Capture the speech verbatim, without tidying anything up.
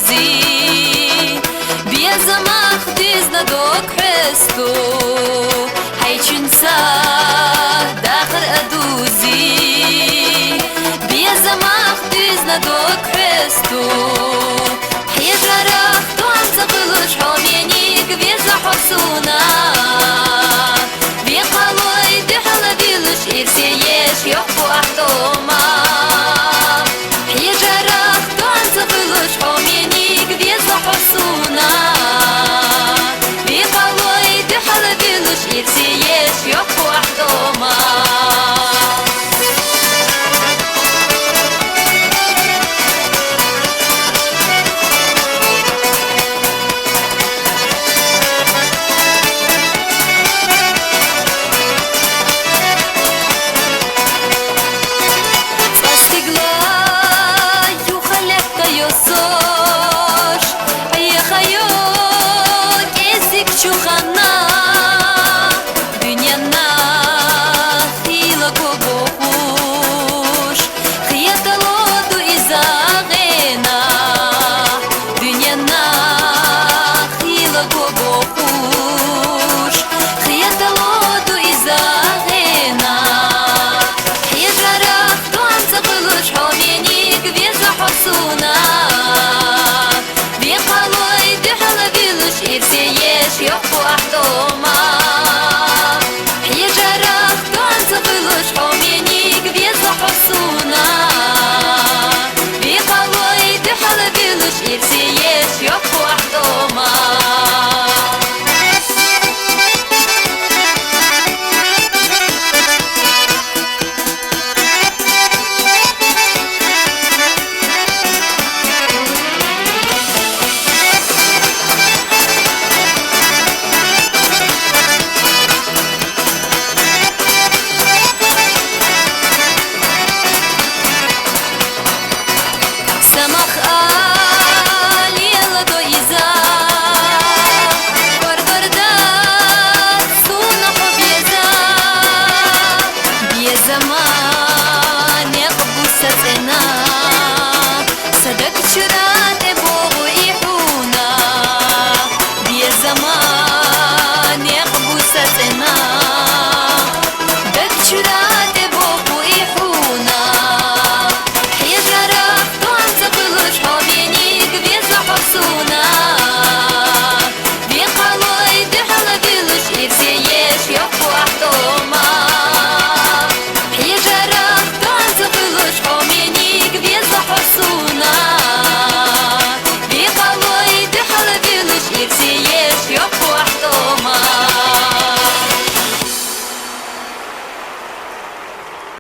зи. Беза мах дизна дог хьесту, хьайчунца дахар адузи. Беза мах дизна дог хьесту, хьежарах дуанца къулуш хьоменик веза хьосуна. Векъалой духьала вилуш ирсиеш йохку ахтома. Хьежарах дуанца къулуш хьоменик веза хьосуна. Векъалой духьала вилуш ирсиеш йохку ахтома. Цастигла юхалякка ёсош, яхайо кезик чухана, дуньяна хила гобохуш, хиятало ду изагена, дуньяна хила гобохуш, хиятало ду изагена. Хьежарах дуанца къулуш хьоменик веза хьосуна. Векъалой духьала вилуш ирсиеш йохку ахтома. Хьежарах дуанца къулуш хьоменик веза хьосуна. Векъалой духьала вилуш ирсиеш йохку ахтома.